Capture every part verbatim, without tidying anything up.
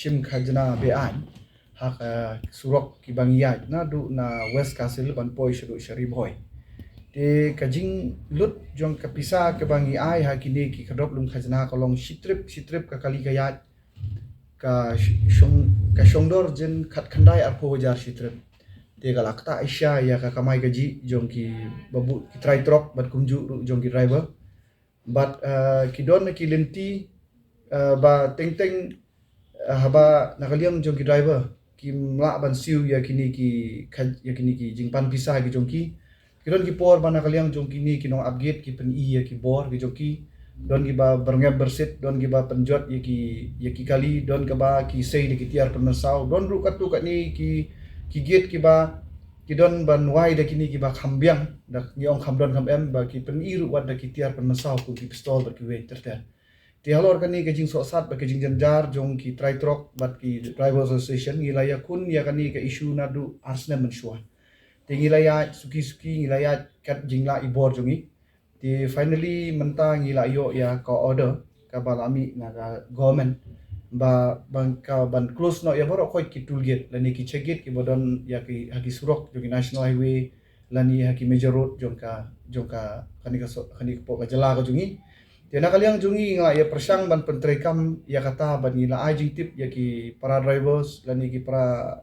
shim khajna be-aiñ ha ka surok kiba ngi ïaid naduh na West Khasi Hills ban poi shaduh sha Ri Bhoi. Te ka jinglut jong ka pisa kaba ngi ai ha kine ki khadop lum khajna ka long shi trip, shi trip ka kali ka ïaid ka sh-, shong, ka shongdor jin khatkhyndai arphew hajar shi trip. Te ka la ktah shisha ïa ka kamai kajih jong ki babu ki trai trok bad kumjuh ruh jong ki driver. Bad, eh, ki don ki lynti, eh, ba teng teng, eh, haba na ka liang jong ki driver kim lah ban siew ïa kine ki kha-, ïa kine ki jingpan pisa ki jong ki. Ki don ki por ba na ka liang jong kine ki nongap gate ki pyni ïa ki bor ki jong ki. Don kiba byrngem byrsit, don kiba pynjot ïa ki, ïa ki kali, don kaba ki sei da ki tiar pynmynsaw, don ruh katto katne ki, ki gate kiba ki don ban wai da kine kiba kham biang, da ngi ong kham don kham em, ba ki pyni ruh wat da ki tiar pynmynsaw kum ki pistol bad kiwei ter ter. Te halor kane ka jingsohsat bad ka jingjynjar jong ki trai trok bad ki driver association, ngi la ïakhun ïa kane ka issue naduh ar snem mynshuwa. Te ngi la ïaid suki suki, ngi la ïaid kat jinglah i bor jong ngi. Te finally mynta ngi la ïoh ïa ka order kaba la mih na ka government ba, ban ka ban close noh ïa baroh khoit ki toll gate lane ki check gate kiba don ïa ki, ha ki surok jong ki national highway lane ha ki major road jong ka, jong ka, kane ka so-, kane ka pok ka jylla ka jong ngi. Te na ka liang jong ngi ngi la ïa pyrshang ban pyntreikam ïa kata bad ngi la ai jingtip ïa ki para drivers lane ki para,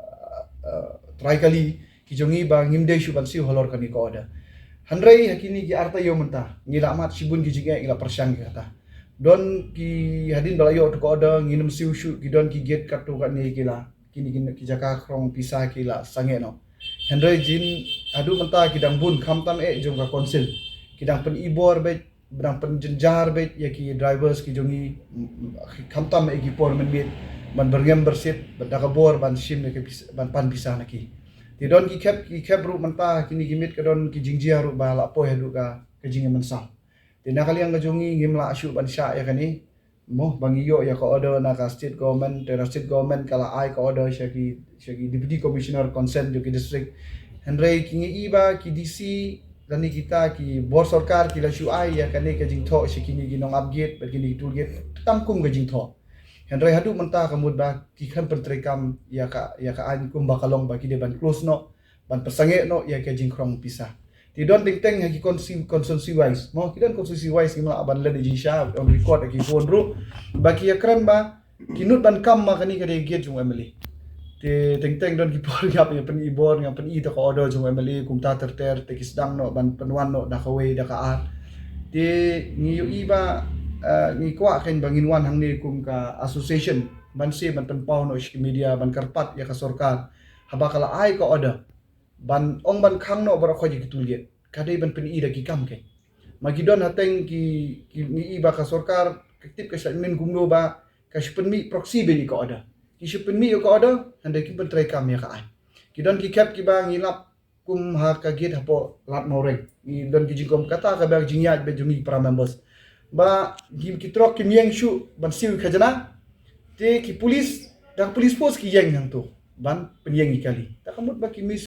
eh, trai kali ki jong ngi ba ngim dei shuh ban siew halor kane ka order. Hynrei ha kine ki ar taïew mynta ngi la mad shibun ki jingeh, ngi la pyrshang ïa kata. Don ki hadien ba la ïoh tu ka order ngim siew shuh, ki don ki gate katto katne ki la, kine ki, ki jaka khrong pisa ki la sangeh noh. Hynrei jin haduh mynta ki dang bun, khamtam eh jong ka council, ki dang pyni bor beit, ba dang pynjynjar beit ïa ki drivers ki jong ngi, mm, mm, khamtam eh ki por mynmiet ban byrngem byrsit, ban da ka bor ban shim ïa ki pis-, ban pan pisa na ki. Te don ki khep, ki khep ruh mynta kine ki miet ka don ki jingjia ruh ba la poi haduh ka, ka jingïamynsaw. Te na ka liang ka jong ngi ngim lah shuh ban shah ïa kane. Mo, ba ngi ïoh ïa ka order na ka state government, te na state government ka la ai ka order sha ki, sha ki deputy commissioner concerned jong ki district. Hynrei ki ngi i ba ki D C lane kita ki bor sorkar ki la shu ai ïa kane ka jingthoh sha kine ki nongap gate bad kine ki toll gate tam kum ka jingthoh. Hynrei haduh mynta ka mut ba ki khlem pyntreikam ïa ka, ïa ka aiñ kumba ka long ba ki dei ban close noh, ban pynsangeh noh ïa ka jingkhrong pisa. Te don teng teng ha ki consti-, constituency wise. Mo, ki don constituency wise, ngim lah ban leh jingshisha, on record ha ki phone ruh ba ki ïakren ba ki nud ban kam ma kane ka dei gate jong M L A. Te teng teng don ki por ngi hap ïa pyni bor, ngi hap pyni ïa ka order jong M L A kumta ter ter, te ki sdang noh ban pynwan noh da kawei da ka ar. Te ngi ïohi ba, eh, ngi kwah kein ba ngin wan hangne kum ka association ban shu ban pynpaw noh sha ki media ban kyrpad ïa ka sorkar haba ka la ai ka order ban ong ban khang noh baroh khoit ïa ki toll gate, ka dei ban pyni da ki kam kein. Ma ki don hateng ki, ki ngi i ba ka sorkar ka tip ka shah mynnin kumno ba ka shu pynmih proxy beit ïa ka order. Ki shu pynmih ïa ka order, hynrei kim pyntreikam ïa ka aiñ. Ki don ki khep kiba ngi lap kum ha ka gate hapoh Lad Mawreng. Ngi don ki jingkhom kata kaba jingïaid beit jong ngi para members. Ba ki, ki trok kim ïeng shuh ban siew khajna. Te ki police, da ka police force ki ïeng hangto ban pynïeng ïa ki kali. Da ka mut ba ki miss